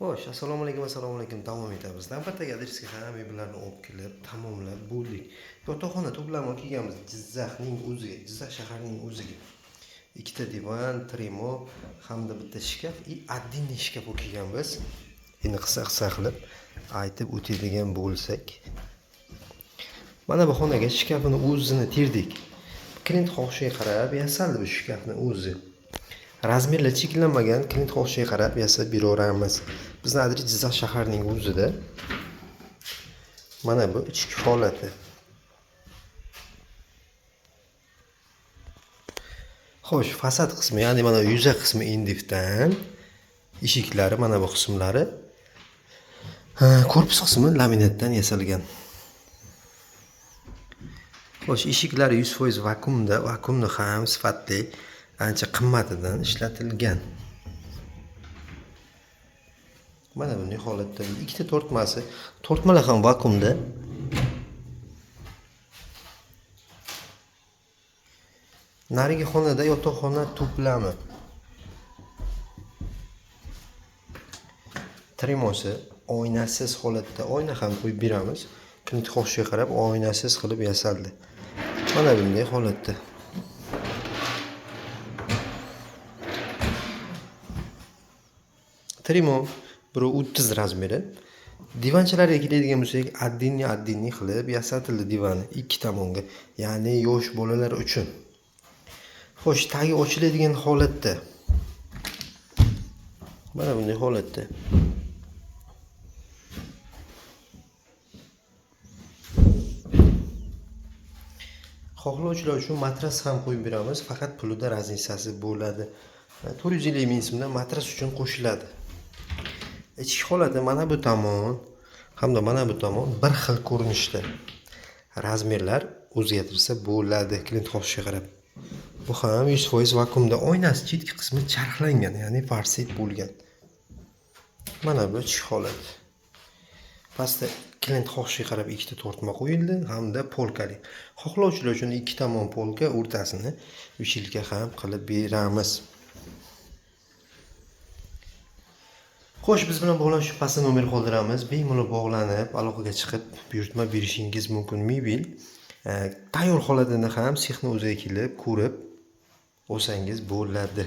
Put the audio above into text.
Xo'sh, assalomu alaykum, assalomu alaykum. Davom etamiz. Navbatdagi adresga ham mebellarni olib kelib, tamomlab bo'ldik. Yotoqxona to'plami kelganmiz Jizzaxning o'ziga, Jizzax shaharining o'ziga. Ikkita divan, tremo hamda bitta shkaf и отдельный shkaf olib kelganmiz. Endi qisqa-qisqa qilib aytib o'tadigan bo'lsak, mana bu xonaga shkafini o'zini terdik. Klient xohishiga qarab yasaldi bu shkafni o'zi. Razmerlar cheklanmagan, klient xohishiga qarab yasab beraveramiz. Bizni adres Jizzax shaharining o'zida. Mana bu ichki holati. Xo'sh, fasad qismi, ya'ni mana yuza qismi indifdan, eshiklari mana bu qismlari, korpus qismi laminatdan yasalgan. Xo'sh, eshiklari 100% vakuumda, vakuumni ham sifatli, ancha qimmatidan ishlatilgan. Mana bunday holatda ikkita tortmasi, tortmalar ham vakuumda. Narigi xonada yotoqxona to'plami. Trimosi oynasiz holatda, oyna ham qo'yib beramiz. Klient xohishiga qarab oynasiz qilib yasaldi. Mana bunday holatda. Trimo 1.30 razmeri. Divanchalarga keladigan bo'lsak, отдельный qilib yasatildi divani ikki tomonga, ya'ni yosh bolalar uchun. Xo'sh, tagi ochiladigan holatda. Mana bunday holatda. Xohlovchilar uchun matras ham qo'yib beramiz, faqat pulida raznisasi bo'ladi. 450 ming so'mdan matras uchun qo'shiladi. Ichki holati mana bu tomon hamda mana bu tomon bir xil ko'rinishda. Razmerlar o'zgartirsa bo'ladi klient xohishiga qarab. Bu ham 100% vakuumda, oynasi chetki qismi charxlangan, ya'ni farsit bo'lgan. Mana bu ichki holat. Pastda klient xohishiga qarab ikkita tortma qo'yildi hamda polkali. Xohlovchilar uchun ikki tomon polka, o'rtasini vishilka ham qilib beramiz. Xo'sh, biz bilan bog'lanish pastda nomer qoldiramiz. Bemalol bog'lanib, aloqaga chiqib buyurtma berishingiz mumkin. Mebel tayyor holatini ham sexni o'ziga kelib ko'rib olsangiz bo'ladi.